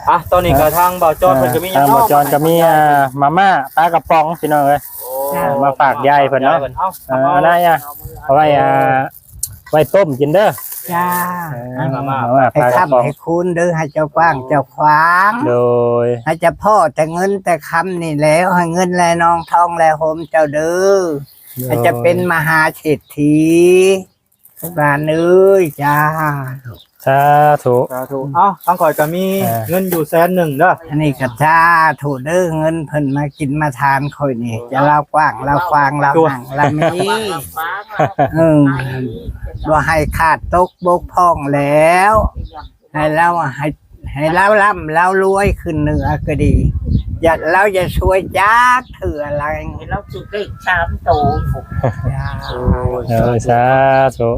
ອ່ະ ຕອນນີ້ກໍທາງບ່າວຈອນເພິ່ນກໍມີຫຍັງເນາະ ອ່າ ທາງບ່າວຈອນກໍມີ ມາໃຫ້ ອ່າ ມາມ່າ ປາກະປ�່ອງ ພີ່ນ້ອງເອີຍ ໂອ້ ອ່າ ມາຝາກຍາຍເພິ່ນເນາະ ເອົາ ອ່າ ອັນນັ້ນ ເອົາໄວ້ ອ່າ ເອົາໄວ້ ອ່າ ໄວ້ຕົ້ມກິນເດີ ຈ້າ ເອີ ມາມ່າ ມາມ່າ ໃຫ້ຄ້ຳໃຫ້ຄູນເດີ ໃຫ້ເຈົ້າກວ້າງເຈົ້າຂວາງ ໂດຍ ໃຫ້ເຈົ້າພໍ້ແຕ່ເງິນແຕ່ຄຳນີ້ແຫຼະ ໃຫ້ເງິນໄຫຼນອງທອງໄຫຼໂຮມເຈົ້າເດີ ໂດຍ ໃຫ້ເຈົ້າເປັນມະຫາເສດຖີ ຫຼານເອີຍ ສາທຸ ສາທຸ ເອົ້າ ທາງຂ້ອຍກໍມີ ອ່າ ເງິນຢູ່ແສນໜຶ່ງເດີ ອັນນີ້ກໍສາທຸເດີ ເງິນເພິ່ນມາກິນມາທານຂ້ອຍນີ້ ຈະລາວກວ້າງລາວຂວາງລາວຮັ່ງລາວມີ ເອີ ບໍ່ໃຫ້ຂາດຕົກບົກຜ່ອງແລ້ວ ໃຫ້ລາວ ໃຫ້ ໃຫ້ລາວລ່ຳລາວລວຍຂຶ້ນເໜືອກໍດີ ຢ່າ ລາວຢ່າຊວຍຈັກເທື່ອລາວ ໃຫ້ລາວຖືກເລກສາມໂຕ ເອີ ສາທຸ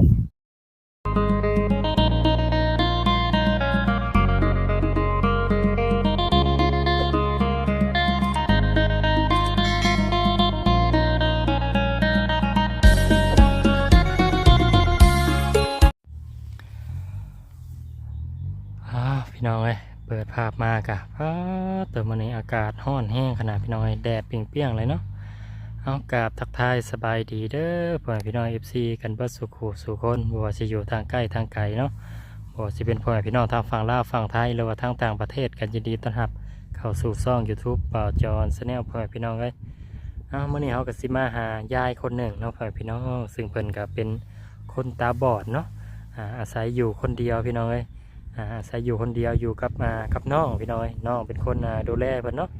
ອ້າວ ພີ່ນ້ອງເອີຍ ເປີດພາບມາກະ ປາດ ໂຕ ມື້ນີ້ອາກາດຮ້ອນແຮງຂະໜາດ ພີ່ນ້ອງເອີຍ ແດດປ່ຽງໆເລີຍເນາະ. ເອົາ ກາບທັກທາຍສະບາຍດີເດີ ພໍ່ແມ່ພີ່ນ້ອງ ເອັຟຊີ ກັນເບິດສູ່ຄູ່ສູ່ຄົນ ບໍ່ວ່າຊິຢູ່ທາງໃກ້ທາງໄກເນາະ ບໍ່ວ່າຊິເປັນພໍ່ແມ່ພີ່ນ້ອງທາງຝັ່ງລາວຝັ່ງໄທ ຫຼືວ່າທາງຕ່າງປະເທດ ກໍຍິນດີຕ້ອນຮັບເຂົ້າສູ່ຊ່ອງ YouTube ບ່າວຈອນ Channel ພໍ່ແມ່ພີ່ນ້ອງເອີຍ. ເອົາ ມື້ນີ້ເຮົາກໍຊິມາຫາຍາຍຄົນໜຶ່ງເນາະ ພໍ່ແມ່ພີ່ນ້ອງ ຊຶ່ງເພິ່ນກໍເປັນຄົນຕາບອດເນາະ ອາ ອາໄສຢູ່ຄົນດຽວ ພີ່ນ້ອງເອີຍ ອາ ອາໄສຢູ່ຄົນດຽວ ຢູ່ກັບ ອາ ກັບນ້ອງ ພີ່ນ້ອງເອີຍ ນ້ອງເປັນຄົນ ອາ ດູແລເພິ່ນເນາະ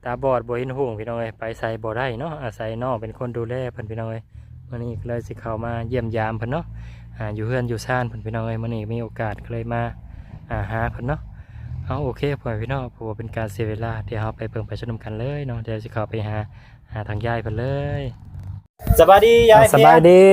ຕາບອດບໍ່ເຫັນຮຸ່ງ ພີ່ນ້ອງເອີຍ ໄປໃສບໍ່ໄດ້ເນາະ ອາໄສນ້ອງເປັນຄົນດູແລເພິ່ນ ພີ່ນ້ອງເອີຍ. ມື້ນີ້ກໍເລີຍຊິເຂົ້າມາຢ້ຽມຢາມເພິ່ນເນາະ ອາ ຢູ່ເຮືອນຢູ່ຊານເພິ່ນ ພີ່ນ້ອງເອີຍ ມື້ນີ້ມີໂອກາດກໍເລີຍມາ ອາ ຫາເພິ່ນເນາະ. ເອົາ ໂອເຄ ພໍ່ແມ່ພີ່ນ້ອງ ເພື່ອບໍ່ເປັນການເສຍເວລາ ດຽວເຮົາໄປເບິ່ງໄປຊົມນຳກັນເລີຍເນາະ ດຽວຊິເຂົ້າໄປຫາ ຫາທາງຍາຍເພິ່ນເລີຍ. ສະບາຍດີຍາຍ ສະບາຍດີ.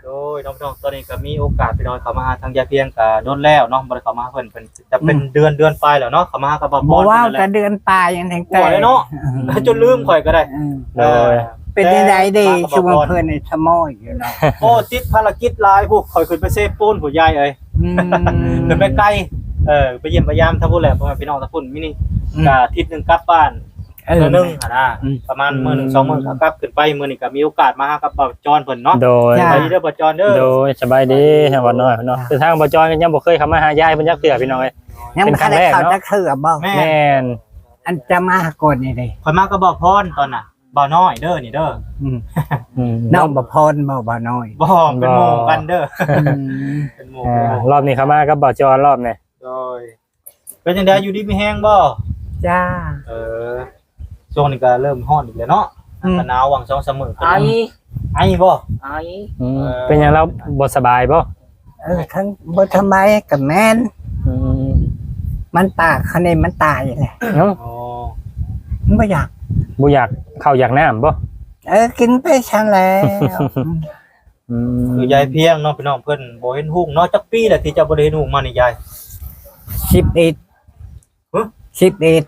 ໂດຍ ນ້ອງໆ ຕອນນີ້ກໍມີໂອກາດພີ່ນ້ອງເຂົ້າມາຫາທາງຍາຍພຽງກໍດົນແລ້ວເນາະ ບໍ່ໄດ້ເຂົ້າມາຫາເພິ່ນ ເພິ່ນຈະເປັນ ອືມ ເດືອນ ເດືອນປາຍແລ້ວເນາະ ເຂົ້າມາຫາກັບບ່າວພອນ ບໍ່ເວົ້າ ເພິ່ນນັ້ນແຫຼະ ກໍເດືອນປາຍຍັງແຮງແຕ່ ກວ່າແລ້ວເນາະ ອືມ ຈົນລືມຂ້ອຍກໍໄດ້ ອືມ ເອີ ໂດຍ ເປັນຈັ່ງໃດເດ ແຕ່ ຊຸມເພິ່ນນີ້ສະໝໍ້ຢູ່ເນາະ ໂອ້ ຕິດພາລະກິດຫຼາຍພຸ້ນ ຂ້ອຍຂຶ້ນໄປເຊໂປນພຸ້ນຍາຍເອີຍ ອືມ ຂຶ້ນໄປໄກ ເອີ ໄປຢ້ຽມໄປຢາມທາງພຸ້ນແຫຼະ ພໍ່ແມ່ພີ່ນ້ອງທາງພຸ້ນ ມີນີ້ ອືມ ກະອາທິດໜຶ່ງກັບບ້ານ ເອີ ເທື່ອໜຶ່ງຫັ້ນນະ ອືມ ປະມານ ອືມ ມື້ໜຶ່ງສອງມື້ກໍກັບຂຶ້ນໄປ ມື້ນີ້ກໍມີໂອກາດມາຫາກັບບ່າວຈອນເພິ່ນເນາະ ໂດຍ ສະບາຍດີເດີບ່າວຈອນເດີ ໂດຍ ສະບາຍດີ ບ່າວນ້ອຍເນາະ ຄືທາງບ່າວຈອນກໍຍັງບໍ່ເຄີຍເຂົ້າມາຫາຍາຍເພິ່ນຈັກເທື່ອ ພີ່ນ້ອງເອີຍ ຍັງບໍ່ທັນໄດ້ເຂົ້າຈັກເທື່ອບໍ່ ແມ່ນ ອັນຈະມາກ່ອນນີ້ເດ້ ຂ້ອຍມາກັບບ່າວພອນຕອນນະ ບ່າວນ້ອຍເດີນີ້ເດີ ອືມ ອືມ ນ້ອງບ່າວພອນບໍ່ ບ່າວນ້ອຍ ບໍ່ ເປັນໝູ່ກັນເດີ ອືມ ເປັນໝູ່ ອ່າ ເປັນໝູ່ ຮອບນີ້ເຂົ້າມາກັບບ່າວຈອນຮອບນີ້ ໂດຍ ເປັນຈັ່ງໃດ ຢູ່ດີມີແຮງບໍ່? ຈ້າ ເອີ ຊ່ວງນີ້ກໍເລີ່ມຮ້ອນອີກແລ້ວເນາະ ອືມ ກໍໜາວຫວ່າງສອງສາມມື້ ໄອ ໄອບໍ່? ໄອ ອືມ ເອີ ເປັນຫຍັງ ລາວບໍ່ສະບາຍບໍ່? ເອີ ທັງບໍ່ສະບາຍກໍແມ່ນ ອືມ ມັນປາກຄັນນີ້ມັນຕາຍແຫຼະ ເນາະ ອໍ ມັນບໍ່ຢາກ ບໍ່ຢາກເຂົ້າຢາກນ້ຳບໍ່? ເອີ ກິນໄປຊັ້ນແຫຼະ ອືມ ອືມ ຄືຍາຍພຽງເນາະ ພີ່ນ້ອງ ເພິ່ນບໍ່ເຫັນຮຸ່ງເນາະ ຈັກປີແລ້ວທີ່ເຈົ້າບໍ່ໄດ້ເຫັນຮຸ່ງມານີ້ຍາຍ? ສິບເອັດ ຮະ? ສິບເອັດ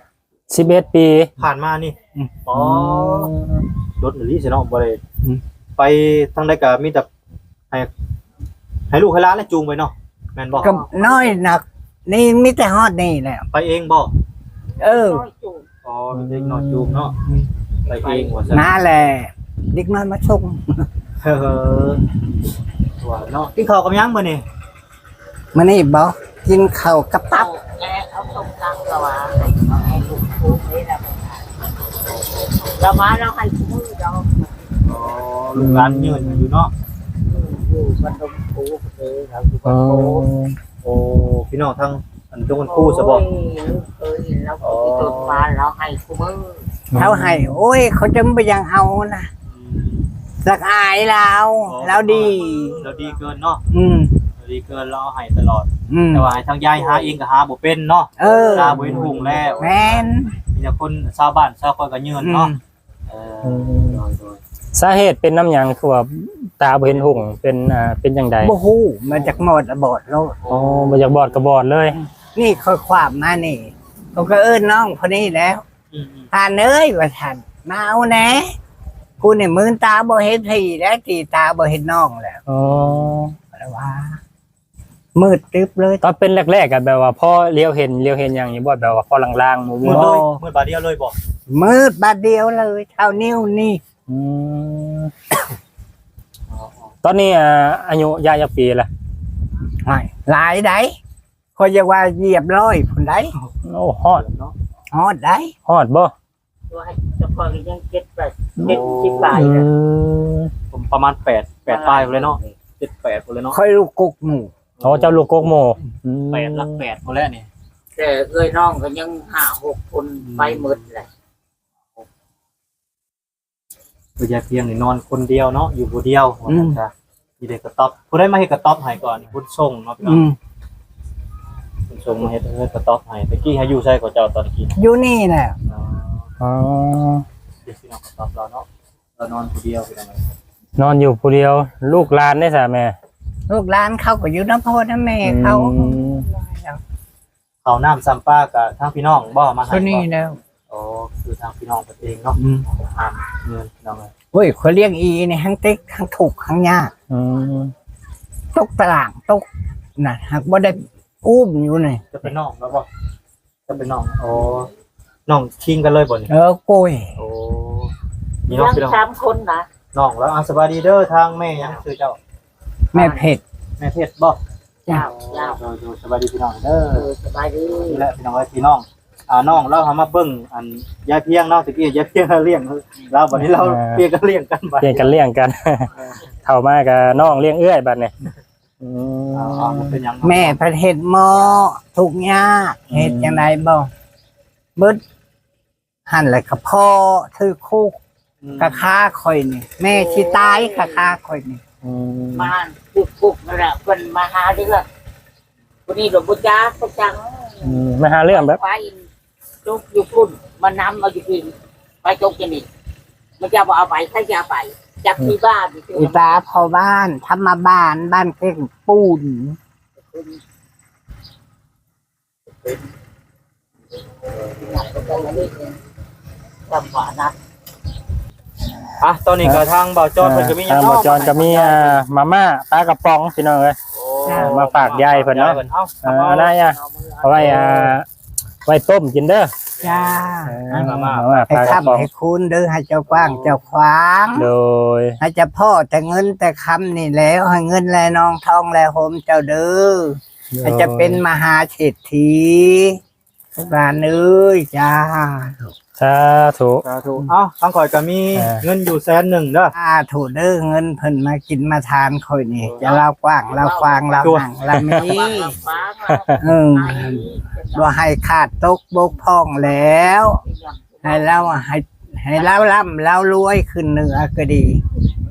ສິບເອັດປີຜ່ານມານີ້ ອືມ ອໍ ອືມ ດົນອີ່ຫຼີຊິເນາະ ບໍ່ໄດ້ ອືມ ໄປທາງໃດກໍມີແຕ່ໃຫ້ ໃຫ້ລູກໃຫ້ຫຼານແຫຼະຈູງໄປເນາະ ແມ່ນບໍ່? ກໍນ້ອຍໜັກ ນີ້ມີແຕ່ຮອດນີ້ແຫຼະ ໄປເອງບໍ່? ເອີ ອໍ ເດັກນ້ອຍຈູງເນາະ ອືມ ໄປເອງວ່າຊັ້ນ ມາແຫຼະ ເດັກນ້ອຍມາສົ່ງ ເອີ ວ່າເນາະ ກິນເຂົ້າກັບຫຍັງມື້ນີ້? ມື້ນີ້ບໍ່ ກິນເຂົ້າກັບຕັບ ເອົາສົ້ມຕຳລາວວ່າ ເອົາໃຫ້ລູກປູເດ້ລະ ລາວມາລາວໃຫ້ຄູ່ມື້ດອກ ອໍ ລູກຫຼານຍື່ນຢູ່ເນາະ ຢູ່ບ້ານດົງປູເດ້ ລາວຢູ່ບ້ານປູ ອໍ ໂອ້ ພີ່ນ້ອງທາງອັນດົງອັນປູຊະບໍ່? ໂອ້ຍ ລູກເອີຍ ລາວກໍຊິຕົນມາລາວໃຫ້ຄູ່ມື້ ລາວໃຫ້ ໂອ້ຍ ເຂົາຈະບໍ່ຢາກເອົານະ ອືມ ລາວອາຍລາວ ອໍ ລາວດີ ລາວດີເກີນເນາະ ອືມ ລາວດີເກີນ ລາວໃຫ້ຕະຫຼອດ ອືມ ແຕ່ວ່າໃຫ້ທາງຍາຍຫາເອງກໍຫາບໍ່ເປັນເນາະ ເອີ ຕາບໍ່ເຫັນຮຸ່ງແລ້ວ ແມ່ນ ມີແຕ່ຄົນຊາວບ້ານຊາວຄອຍກໍຍື່ນເນາະ ອືມ ເອີ ອືມ ໂດຍໆ ສາເຫດເປັນນຳຫຍັງຄືວ່າຕາບໍ່ເຫັນຮຸ່ງ ເປັນ ອ່າ ເປັນຈັ່ງໃດ? ບໍ່ຮູ້ ມາຈາກມອດລະບອດໂລດ ອໍ ບໍ່ຢາກບອດກໍບອດເລີຍ ນີ້ຂ້ອຍຄວາມມານີ້ ຂ້ອຍກໍເອີ້ນນ້ອງຜູ້ນີ້ແລ້ວ ອືມໆ ທ່ານເອີຍ ວ່າທ່ານ ມາເອົາແດ່ ຜູ້ນີ້ມືນຕາບໍ່ເຫັນພີ່ແລ້ວ ຕີຕາບໍ່ເຫັນນ້ອງແລ້ວ ອໍ ລະວ່າ ມືດຕຶບເລີຍ. ຕອນເປັນແລກໆ ກໍແບບວ່າພໍລຽວເຫັນ ລຽວເຫັນຫຍັງຢູ່ບໍ່? ແບບວ່າພໍລາງໆ ໝູ່ໆ ມືດເລີຍ ໂອ້ ມືດບາດດຽວເລີຍບໍ່? ມືດບາດດຽວເລີຍ ເທົ່ານິ້ວນີ້. ອືມ ຕອນນີ້ ອ່າ ອາຍຸຍາຍຈັກປີລະ? ຫວາຍ ຫຼາຍໃດ໋ ຂ້ອຍຢາກວ່າຢຽບຮ້ອຍພຸ້ນໃດ໋. ໂອ້ ຮອດເນາະ ຮອດໃດ໋. ຮອດບໍ່? ຕົວໃຫ້ເຈົ້າຂອງຍັງເຈັດແປດ ເຈັດສິບປາຍ ອືມ ປະມານແປດ ແປດປາຍພຸ້ນແຫຼະເນາະ ເຈັດແປດພຸ້ນແຫຼະເນາະ. ຂ້ອຍລູກກົກໝູ່. ໂອ້ ເຈົ້າລູກກົກໝູ່ ອືມ ແປດ ຫຼັກແປດພຸ້ນແຫຼະນີ້. ແຕ່ເອື້ອຍນ້ອງກໍຍັງຫ້າຫົກຄົນ ອືມ ໄປໝົດແຫຼະ. ຄືຍາຍພຽງນີ້ນອນຄົນດຽວເນາະ ຢູ່ຜູ້ດຽວ ອືມ ວ່າຊັ້ນຊະ. ມີແຕ່ກະຕ໊ອບ ຜູ້ໃດມາເຮັດກະຕ໊ອບໃຫ້ກ່ອນ? ບຸນຊົງເນາະ ພີ່ນ້ອງ ອືມ ບຸນຊົງມາເຮັດ ເຮັດກະຕ໊ອບໃຫ້. ແຕ່ກີ້ຫາຢູ່ໃສກໍເຈົ້າ ຕອນກີ້? ຢູ່ນີ້ແຫຼະ. ອໍ ອໍ ເຮັດພີ່ນ້ອງກະຕ໊ອບລາວເນາະ ລາວນອນຜູ້ດຽວ ພີ່ນ້ອງ ນອນຢູ່ຜູ້ດຽວ. ລູກຫຼານເດ້ຊະແມ່? ລູກຫຼານເຂົາກໍຢູ່ນຳພໍ່ນຳແມ່ເຂົາ ອືມ ເຂົ້ານ້ຳຊຳປາກະທາງພີ່ນ້ອງບໍ່ມາໃຫ້? ໂຕນີ້ແລ້ວ. ອໍ ຄືທາງພີ່ນ້ອງເພິ່ນເອງເນາະ ອືມ ທາງເງິນພີ່ນ້ອງເອີຍ. ໂອ້ຍ ຂ້ອຍລ້ຽງອີ່ນີ້ທັງຕິດທັງທຸກທັງຍາກ ອືມ ຕົກຕະຫຼາງຕົກນະ ຫາກບໍ່ໄດ້ອຸ້ມຢູ່ນີ້. ຈະເປັນນ້ອງແລ້ວບໍ່? ຈະເປັນນ້ອງ ອໍ ນ້ອງຄີງກັນເລີຍບໍ່ນີ້? ເອີ ໂກຍ ໂອ້ ມີນ້ອງ ພີ່ນ້ອງສາມຄົນນະ ນ້ອງແລ້ວ. ອ່າ ສະບາຍດີເດີ ທາງແມ່ຫຍັງຊື່ເຈົ້າ? ແມ່ເພັດ. ແມ່ເພັດບໍ່? ເຈົ້າ ເຈົ້າ ໂດຍ ໂດຍ ສະບາຍດີພີ່ນ້ອງເດີ. ເອີ ສະບາຍດີ. ນີ້ແຫຼະພີ່ນ້ອງເອີຍ ພີ່ນ້ອງ ອ່າ ນ້ອງລາວຫາມາເບິ່ງອັນຍາຍພຽງເນາະ ຕະກີ້ຍາຍພຽງລ້ຽງລາວ ບັດນີ້ລາວ ອ່າ ປ່ຽນກັນລ້ຽງກັນ ປ່ຽນກັນລ້ຽງກັນ. ເອີ ເຂົ້າມາກໍນ້ອງລ້ຽງເອື້ອຍບັດນີ້. ອືມ ເອົາ ເອົາ ບໍ່ເປັນຫຍັງເນາະ. ແມ່ເພິ່ນເຮັດໝໍ້ ທຸກຍາກ ອືມ ເຮັດຈັ່ງໃດບໍ່ ເບິດ ຫັ້ນແຫຼະກະພໍຖືກຄຸກ ອືມ ກະຄາຂ້ອຍນີ້ ແມ່ຊິຕາຍກະຄາຂ້ອຍນີ້. ອືມ ມາຖືກຄຸກນັ້ນແຫຼະ ເພິ່ນມາຫາເລື່ອງ ຜູ້ນີ້ກໍບໍ່ຈັກບໍ່ຈັງ. ອືມ ມາຫາເລື່ອງແບບ ໄປຕົກຢູ່ພຸ້ນ ມານຳເອົາຢູ່ພີ້ ໄປຕົກຢູ່ນີ້ ມັນຈະບໍ່ເອົາໄປ ໃຜຈະເອົາໄປ? ຈັກ ອືມ ທີ່ບ້ານ ອີຕາພໍ່ບ້ານ ທຳມະບານ ບ້ານເກັ່ງປູນ. ອ່ະ ຕອນນີ້ກໍທາງບ່າວຈອນເພິ່ນກໍມີຫຍັງເນາະ ທາງບ່າວຈອນກໍມີ ອ່າ ມາມ່າ ປາກະປ໋ອງ ພີ່ນ້ອງເອີຍ ໂອ້ ອ່າ ມາຝາກຍາຍເພິ່ນເນາະ. ເອົາ ເອີ ນາຍ ເອົາໄວ້ ອ່າ ໄວ້ຕົ້ມກິນເດີ. ຈ້າ ເອີ ມາມ່າ ມາມ່າ ໃຫ້ຄ້ຳໃຫ້ຄູນເດີ ໃຫ້ເຈົ້າກວ້າງເຈົ້າຂວາງ ໂດຍ ໃຫ້ເຈົ້າພໍ້ແຕ່ເງິນແຕ່ຄຳນີ້ແຫຼະ ໃຫ້ເງິນໄຫຼນອງທອງໄຫຼໂຮມເຈົ້າເດີ. ໂດຍ ໃຫ້ເຈົ້າເປັນມະຫາເສດຖີ ຫຼານເອີຍ. ສາທຸ ສາທຸ ສາທຸ. ເອົ້າ ທາງຂ້ອຍກໍມີ ເອີ ເງິນຢູ່ແສນໜຶ່ງເດີ. ສາທຸເດີ ເງິນເພິ່ນມາກິນມາທານຂ້ອຍນີ້ ໂດຍ ຈະລາວກວ້າງລາວຂວາງລາວຮັ່ງລາມີ ເອີ ບໍ່ໃຫ້ຂາດຕົກບົກຜ່ອງແລ້ວ ໃຫ້ລາວ ໃຫ້ ໃຫ້ລາວລ່ຳລາວລວຍຂຶ້ນເໜືອກໍດີ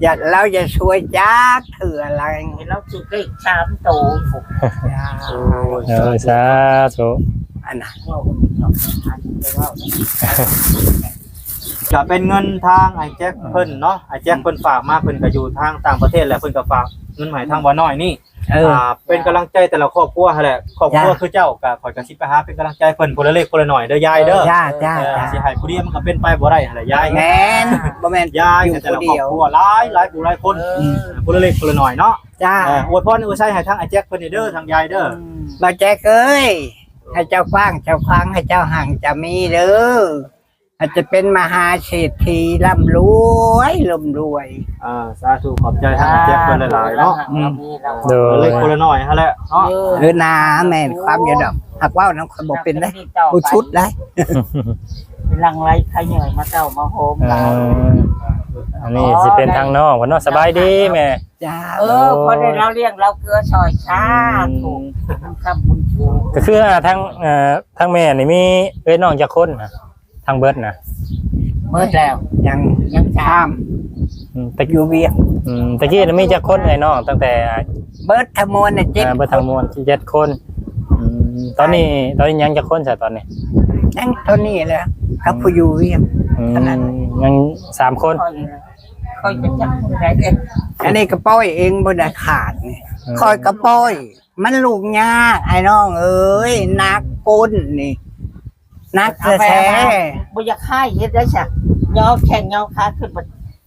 ຢ່າ ລາວຢ່າຊວຍຈັກເທື່ອລະ ໃຫ້ລາວຖືກເລກສາມໂຕ. ໂອ້ຍ ເອີ ສາທຸ ອັນນະ ກໍເປັນເງິນທາງອ້າຍແຈັກເພິ່ນເນາະ ອ້າຍແຈັກເພິ່ນຝາກມາ ເພິ່ນກໍຢູ່ທາງຕ່າງປະເທດແຫຼະ ເພິ່ນກໍຝາກເງິນມາໃຫ້ທາງບ່າວນ້ອຍນີ້. ເອີ ອ່າ ເປັນກຳລັງໃຈແຕ່ລະຄອບຄົວຫັ້ນແຫຼະ ຄອບຄົວ ຈ້າ ຄືເຈົ້າ ກະຂ້ອຍກະຊິໄປຫາເປັນກຳລັງໃຈເພິ່ນຜູ້ລະເລັກຜູ້ລະໜ້ອຍເດີຍາຍເດີ. ຈ້າ ຈ້າ ເອີ ຊິໃຫ້ຜູ້ດຽວມັນກະເປັນໄປບໍ່ໄດ້ຫັ້ນແຫຼະຍາຍ ແມ່ນ ບໍ່ແມ່ນ ຍາຍ ຢູ່ຜູ້ດຽວ ແຕ່ລະຄອບຄົວຫຼາຍ ຫຼາຍຜູ້ຫຼາຍຄົນ ເອີ ຜູ້ລະເລັກຜູ້ລະໜ້ອຍເນາະ. ຈ້າ ເອີ ອວຍພອນອວຍໄຊໃຫ້ທາງອ້າຍແຈັກເພິ່ນນີ້ເດີ ທາງຍາຍເດີ. ອືມ ບ່າວແຈັກເອີຍ ໃຫ້ເຈົ້າກວ້າງເຈົ້າຂວາງ ໃຫ້ເຈົ້າຮັ່ງເຈົ້າມີເດີ. ອາດຈະເປັນມະຫາເສດຖີ ລ່ຳລວຍ ລົ້ມລວຍ. ອ່າ ສາທຸ ຂອບໃຈທາງແຈັກເພິ່ນຫຼາຍໆເນາະ. ອືມ ໂດຍ ເລັກຄົນລະໜ້ອຍຫັ້ນແຫຼະເນາະ. ເອີ ເອີນາ ແມ່ນຄວາມຢູ່ດອກ ຫາກເວົ້ານຳຂ້ອຍບໍ່ເປັນເດ້ ບໍ່ຊຸດເດ້. ຫຼັ່ງໄຫຼຂະເຫຍີມາເຕົ້າມາໂຮມ ເອີ ອັນນີ້ຊິເປັນທາງນ້ອງເພິ່ນເນາະ. ສະບາຍດີແມ່. ຈ້າ ເອີ ໂອ້ ພໍໄດ້ລາວລ້ຽງລາວເກືອຊ່ອຍ ສາທຸ ອືມ ບຸນຄຳບຸນຊູ. ກໍຄື ອ່າ ທາງ ເອີ ທາງແມ່ນີ້ມີເອື້ອຍນ້ອງຈັກຄົນນະ? ທັງເບິດນະ ເບິດແລ້ວ ຍັງ ຍັງສາມ. ອືມ ແຕ່ຢູ່ວຽງ. ອືມ ແຕ່ກີ້ນະມີຈັກຄົນເອື້ອຍນ້ອງ ຕັ້ງແຕ່ ເບິດທັງມວນນະ ເຈັດ ອ່າ ເບິດທັງມວນເຈັດຄົນ. ອືມ ຕອນນີ້ ຕອນນີ້ຍັງຈັກຄົນຊະຕອນນີ້? ຍັງຕອນນີ້ແຫຼະ ກັບຜູ້ຢູ່ວຽງ ອືມ ເທົ່ານັ້ນ ຍັງສາມຄົນ. ຂ້ອຍ ຂ້ອຍຈະຈັກຜູ້ໃດເດ້ ອັນນີ້ກໍປ່ອຍເອງບໍ່ໄດ້ຂາດນີ້ ອືມ ຂ້ອຍກໍປ່ອຍ. ມັນລູກຍາກອ້າຍນ້ອງເອີຍ ໜັກກົ້ນນີ້ ໜັກແທ້ໆ. ບໍ່ຢາກໃຫ້ເຮັດໄດ້ຊະ ຍໍແຂ້ງຍໍຂາຂຶ້ນໄປ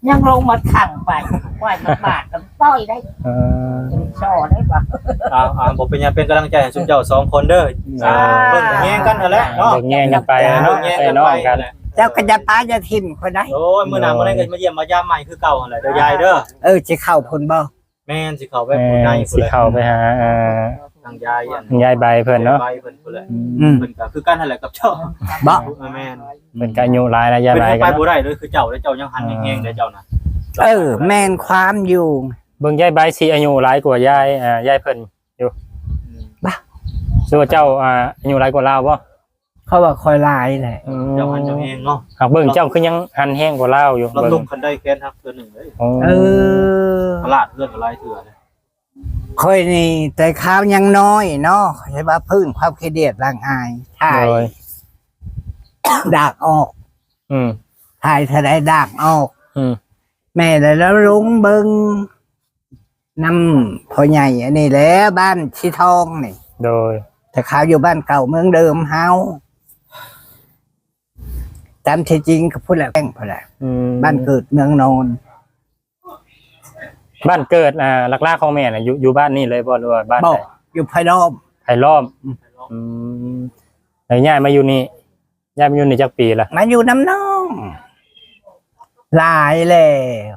ຍັງລົງມາຂັງໄປ ໄວ້ມາບາດນຳປ່ອຍໄດ້ ເອີ ເປັນສໍໄດ້ບໍ່? ເອົາ ເອົາ ບໍ່ເປັນຫຍັງ ເປັນກຳລັງໃຈໃຫ້ຊຸມເຈົ້າສອງຄົນເດີ ເອີ ເບິ່ງແຍງກັນຫັ້ນແຫຼະເນາະ ເບິ່ງແຍງກັນໄປເນາະ ເບິ່ງແຍງກັນໄປ ພີ່ນ້ອງກັນ ເຈົ້າກໍຢ່າປະຢ່າຖິ້ມຂ້ອຍໄດ້ ໂອ້ຍ ມື້ໜ້າມື້ໃດກໍມາຢ້ຽມມາຢາມໃໝ່ຄືເກົ່າຫັ້ນແຫຼະເດີ ຍາຍເດີ ເອີ ຊິເຂົ້າພຸ້ນບໍ່? ແມ່ນ ຊິເຂົ້າໄປ ເອີ ຜູ້ໃຫຍ່ພຸ້ນແຫຼະ ຊິເຂົ້າໄປຫາ ເອີ ທາງຍາຍ ທາງຍາຍໃບເພິ່ນເນາະ ຍາຍໃບເພິ່ນພຸ້ນແຫຼະ ອືມ ເພິ່ນກໍຄືກັນຫັ້ນແຫຼະກັບເຈົ້າ ບໍ່ ແມ່ນ ເພິ່ນກໍອາຍຸຫຼາຍແລ້ວ ຍາຍໃບ ເພິ່ນໄປບໍ່ໄດ້ເລີຍ ຄືເຈົ້າເດ້ ເຈົ້າຍັງຫັນແຮງໆເດ້ເຈົ້ານະ ເອີ ແມ່ນຄວາມຢູ່ ເບິ່ງຍາຍໃບຊິອາຍຸຫຼາຍກວ່າຍາຍ ເອີ ຍາຍເພິ່ນຢູ່ ອືມ ບໍ່ ຄືວ່າເຈົ້າ ອ່າ ອາຍຸຫຼາຍກວ່າລາວບໍ່? ເຂົາວ່າຂ້ອຍຫຼາຍແຫຼະ ອືມ ເຈົ້າຫັນເຈົ້າແຮງເນາະ ຫາກເບິ່ງເຈົ້າຄືຍັງຫັນແຮງກວ່າລາວຢູ່ ລາວຕົກຄັນໄດແຂນຫັກເທື່ອໜຶ່ງເດ້ ໂອ້ ເອີ ຕະຫຼາດເຮືອນກໍຫຼາຍເທື່ອເດ້ ຂ້ອຍນີ້ແຕ່ຄາວຍັງນ້ອຍເນາະ ຂ້ອຍວ່າພື້ນຄວາມຂີ້ດຽດລາງອາຍ ຖ່າຍ ໂດຍ ດາກອອກ ອືມ ຖ່າຍເທົ່າໃດດາກອອກ ອືມ ແມ່ແລ້ວລົງເບິ່ງ ນຳພໍ່ໃຫຍ່ອັນນີ້ແຫຼະ ບ້ານຊີທອງນີ້ ໂດຍ ແຕ່ເຂົາຢູ່ບ້ານເກົ່າເມືອງເດີມເຮົາ ຕາມທີ່ຈິງກໍພຸ້ນແຫຼະ ແຂວງພຸ້ນແຫຼະ ອືມ ບ້ານເກີດເມືອງນອນ ບ້ານເກີດ ອ່າ ຫຼັກໆຂອງແມ່ນະ ຢູ່ ຢູ່ບ້ານນີ້ເລີຍບໍ່ ຫຼືວ່າບ້ານໃດ? ບໍ່ ຢູ່ໄຜ່ລ້ອມ ໄຜ່ລ້ອມ ອືມ ອືມ ແລ້ວຍ້າຍມາຢູ່ນີ້ ຍ້າຍມາຢູ່ນີ້ຈັກປີລະ? ມາຢູ່ນຳນ້ອງຫຼາຍແລ້ວ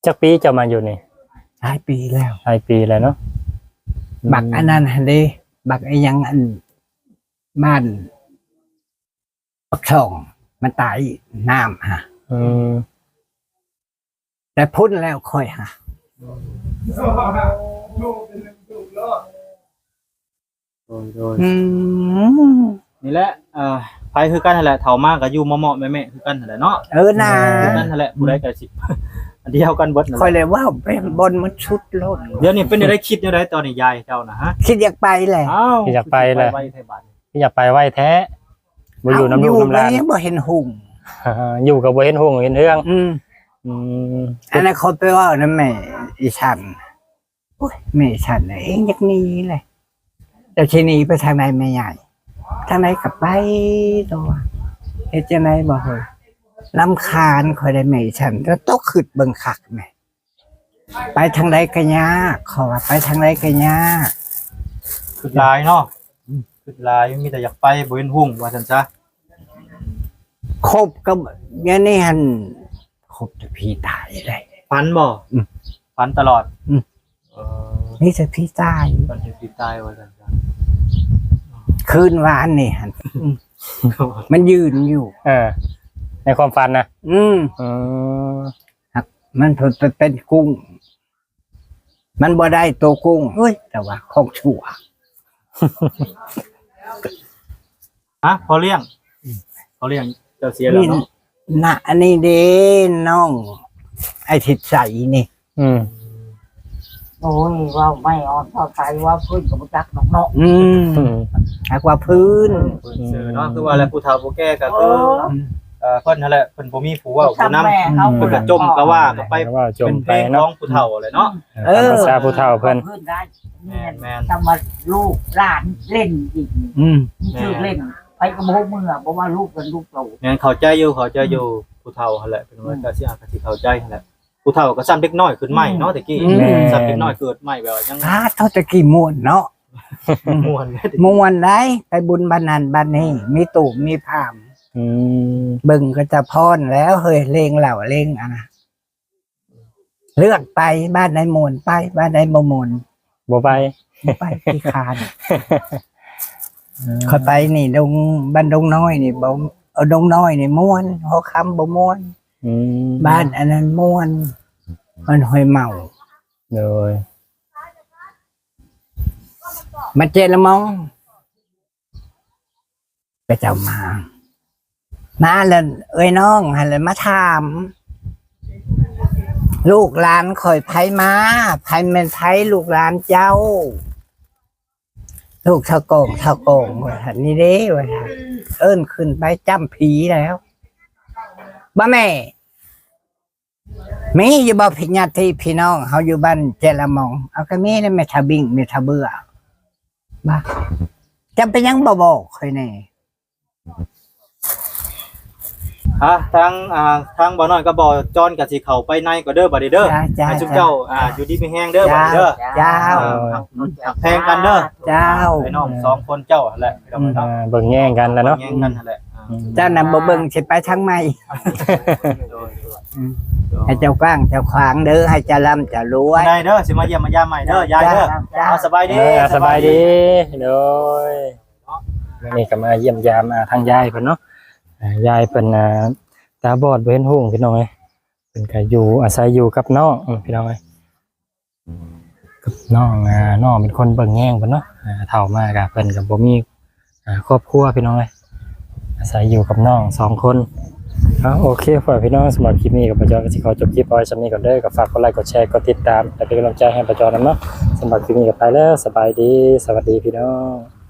ຈັກປີເຈົ້າມາຢູ່ນີ້? ຫຼາຍປີແລ້ວ ຫຼາຍປີແລ້ວເນາະ ອືມ ບັກອັນນັ້ນຫັ້ນເດ້ ບັກອີ່ຫຍັງ ອັນ ບ້ານປັກຊ່ອງ ມັນຕາຍນ້ຳຫະ ອືມ ແຕ່ພຸ້ນແລ້ວຂ້ອຍຫະ ໂດຍ ໂດຍ ອືມ ນີ້ແຫຼະ ເອີ ໄປຄືກັນຫັ້ນແຫຼະ ເຖົ້າມາກໍຢູ່ເໝາະໆແມະໆຄືກັນຫັ້ນແຫຼະເນາະ ເອີນາ ຄືກັນຫັ້ນແຫຼະ ຜູ້ໃດກໍຊິ ອັນດຽວກັນເບິດນັ້ນແຫຼະ ຂ້ອຍເລີຍເວົ້າໄປບ່ອນມັນສຸດໂລດ ດຽວນີ້ເປັນແນວໃດ ຄິດແນວໃດຕອນນີ້ຍາຍເຈົ້ານະຫະ? ຄິດຢາກໄປແຫຼະ ອ້າວ ຄິດຢາກໄປແຫຼະ ໄປໄວແທ້ບາດນີ້ ຄືຢາກໄປໄວແທ້ ບໍ່ຢູ່ນຳລູກນຳຫຼານ ເອົ້າ ຢູ່ກໍຍັງບໍ່ເຫັນຮຸ່ງ ຢູ່ກໍບໍ່ເຫັນຮຸ່ງເຫັນເຮືອງ ອືມ ອືມ ອັນນັ້ນຂ້ອຍໄປເວົ້ານຳແມ່ອີ່ສັນ ໂອ້ຍ ແມ່ອີ່ສັນເອີຍ ຢາກໜີແຫຼະ ເຈົ້າຊິໜີໄປທາງໃດແມ່ໃຫຍ່? ທາງໃດກໍໄປຕົວະ ເຮັດຈັ່ງໃດບໍ່ເຮີ້ຍ? ລຳຄານຂ້ອຍໄດ໋ແມ່ອີ່ສັນ ແລ້ວຕົກຄຶດເບິ່ງຄັກແມ່ ໄປທາງໃດກໍຍາກ ເຂົາວ່າໄປທາງໃດກໍຍາກ ຄຶດຫຼາຍເນາະ ອືມ ຄຶດຫຼາຍ ມີແຕ່ຢາກໄປ ບໍ່ເຫັນຮຸ່ງວ່າຊັ້ນຊະ ຄົບກັບ ດຽວນີ້ຫັ້ນ ຄົບແຕ່ຜີຕາຍເດ້ ຝັນບໍ່? ອືມ ຝັນຕະຫຼອດ ອືມ ເອີ ມີແຕ່ຜີຕາຍ ຝັນເຫັນຜີຕາຍວ່າຊັ້ນຊະ ຄືນວານນີ້ຫັ້ນ ອືມ ມັນຢືນຢູ່ ເອີ ໃນຄວາມຝັນນະ ອືມ ເອີ ມັນເປັນກຸ້ງ ມັນບໍ່ໄດ້ໂຕກຸ້ງເຮີ້ຍ ແຕ່ວ່າຂອງຊົ່ວ ຮະ ພໍ່ລ້ຽງ ອືມ ພໍ່ລ້ຽງເຈົ້າເສຍແລ້ວເນາະ ນີ້ນະ ອັນນີ້ເດ້ ນ້ອງໄອ້ທິດໃສນີ້ ອືມ ໂອ້ຍ ເວົ້າໄມ້ອ່ອນເວົ້າໄຕ ເວົ້າພື້ນກໍບໍ່ຈັກດອກເນາະ ອືມ ອືມ ຫາກວ່າພື້ນ ເອີ ພື້ນຊື່ເນາະ ອືມ ຄືວ່າແຫຼະ ຜູ້ເຖົ້າຜູ້ແກ່ກໍຄື ເອີ ເອີ ເພິ່ນຫັ້ນແຫຼະ ເພິ່ນບໍ່ມີຜູ້ເວົ້າຜູ້ນຳ ເພິ່ນກໍຈົ່ມກໍວ່າກັນໄປ ເປັນເພງຂອງຜູ້ເຖົ້າແຫຼະເນາະ ເອີ ຕາມພາສາຜູ້ເຖົ້າເພິ່ນ ແມ່ນໆ ຈຳວ່າລູກຫຼານເຫຼັ້ນອີກ ອືມ ມີຊື່ເຫຼັ້ນ ໃຜກໍບໍ່ຮູ້ເມືອ ບໍ່ວ່າລູກເພິ່ນລູກໂຕ ແມ່ນ ເຂົ້າໃຈຢູ່ ເຂົ້າໃຈຢູ່ ອືມ ຜູ້ເຖົ້າຫັ້ນແຫຼະ ເພິ່ນວ່າ ອືມ ກໍຊິ ອາດກໍຊິເຂົ້າໃຈຫັ້ນແຫຼະ ຜູ້ເຖົ້າກໍຊ້ຳເດັກນ້ອຍຂຶ້ນໃໝ່ເນາະ ອືມ ແຕ່ກີ້ ແມ່ນ ຊ້ຳເດັກນ້ອຍເກີດໃໝ່ ແບບວ່າຍັງ ອ້າ ເທົ່າແຕ່ກີ້ມ່ວນເນາະ ມ່ວນ ມ່ວນໄດ໋ ໄປບຸນບ້ານນັ້ນບ້ານນີ້ ມີຕູບມີພາມ ອືມ ເບິ່ງເຂົາເຈົ້າຟ້ອນແລ້ວເຮີ້ຍ ເລງເຫຼົ້າເລງອັນນະ ເລືອກໄປ ບ້ານໃດມ່ວນໄປ ບ້ານໃດບໍ່ມ່ວນບໍ່ໄປ ບໍ່ໄປ ຂີ້ຄ້ານ ເອີ ຂ້ອຍໄປນີ້ ດົງ ບ້ານດົງນ້ອຍນີ້ບໍ່ ເອີ ດົງນ້ອຍນີ້ມ່ວນ ຫົວຄຳບໍ່ມ່ວນ ອືມ ບ້ານອັນນັ້ນມ່ວນ ມັນຫ້ວຍເມົາ ໂດຍ ມາເຈລະມອງ ເຂົາເຈົ້າມາ ມາແລ້ວເອີຍນ້ອງຫັ້ນແຫຼະມາຖາມ ລູກຫຼານຂ້ອຍໃຜມາ ໃຜແມ່ນໃຜລູກຫຼານເຈົ້າ ລູກເຖົ້າກອງ ເຖົ້າກອງ ວ່າຊັ້ນ ນີ້ເດ້ ວ່າຊັ້ນ ເອີ້ນຂຶ້ນໄປຈ້ຳຜີແລ້ວ ບໍ່ແມ່ ມີຢູ່ບໍ່ ພີ່ຍາດພີ່ນ້ອງເຮົາຢູ່ບ້ານແຈລະມອງ? ເອົາ ກໍມີແຫຼະ ແມ່ທາບິງ ແມ່ທາເບືອ ວ່າ ເຈົ້າເປັນຫຍັງບໍ່ບອກຂ້ອຍແດ່? ອ່ະ ທາງ ອ່າ ທາງບ່າວນ້ອຍກັບບ່າວຈອນກໍຊິເຂົ້າໄປໃນກໍເດີ ບາດນີ້ເດີ. ເຈົ້າ ເຈົ້າ ໃຫ້ຊຸມເຈົ້າ ເຈົ້າ ອ່າ ຢູ່ດີມີແຮງເດີ ເຈົ້າ ບາດນີ້ເດີ. ເຈົ້າ ເຈົ້າ ຮັກແພງກັນເດີ. ເຈົ້າ ໄອ້ນ້ອງສອງຄົນເຈົ້າຫັ້ນແຫຼະ ພີ່ນ້ອງເອີຍເນາະ ເບິ່ງແຍງກັນແຫຼະເນາະ ເບິ່ງແຍງກັນຫັ້ນແຫຼະ. ເຈົ້ານຳບໍ່ເບິ່ງຊິໄປທາງໃໝ່. ໂດຍ ໃຫ້ເຈົ້າກວ້າງເຈົ້າຂວາງເດີ ໃຫ້ເຈົ້າລ່ຳເຈົ້າລວຍ ໄດ້ເດີ ຊິມາຢ້ຽມມາຢາມໃໝ່ເດີ ຍາຍເດີ. ເຈົ້າ ເຈົ້າ ເອົາ ສະບາຍດີ ເອີ ສະບາຍດີ ສະບາຍດີ. ໂດຍ ມື້ນີ້ກໍມາຢ້ຽມຢາມ ອ່າ ທາງຍາຍເພິ່ນເນາະ. ອ່າ ຍາຍເພິ່ນ ອ່າ ຕາບອດບໍ່ເຫັນຮຸ່ງ ພີ່ນ້ອງເອີຍ. ເພິ່ນກໍຢູ່ ອາໄສຢູ່ກັບນ້ອງ ພີ່ນ້ອງເອີຍ ກັບນ້ອງ. ອ່າ ນ້ອງເປັນຄົນເບິ່ງແຍງເພິ່ນເນາະ. ອ່າ ເຖົ້າມາກໍເພິ່ນກໍບໍ່ມີ ອ່າ ຄອບຄົວ ພີ່ນ້ອງເອີຍ ອາໄສຢູ່ກັບນ້ອງສອງຄົນ. ເອົາ ໂອເຄ ພໍ່ແມ່ພີ່ນ້ອງ ສຳລັບຄລິບນີ້ກໍບ່າວຈອນກໍຊິຂໍຈົບຄລິບເອົາໄວ້ສ່ຳນີ້ກ່ອນເດີ. ກໍຝາກກົດໄລ ກົດແຊ ກົດຕິດຕາມ ແລະ ເປັນກຳລັງໃຈໃຫ້ບ່າວຈອນນຳເນາະ. ສຳລັບຄລິບນີ້ກໍໄປແລ້ວ ສະບາຍດີ ສະຫວັດດີພີ່ນ້ອງ.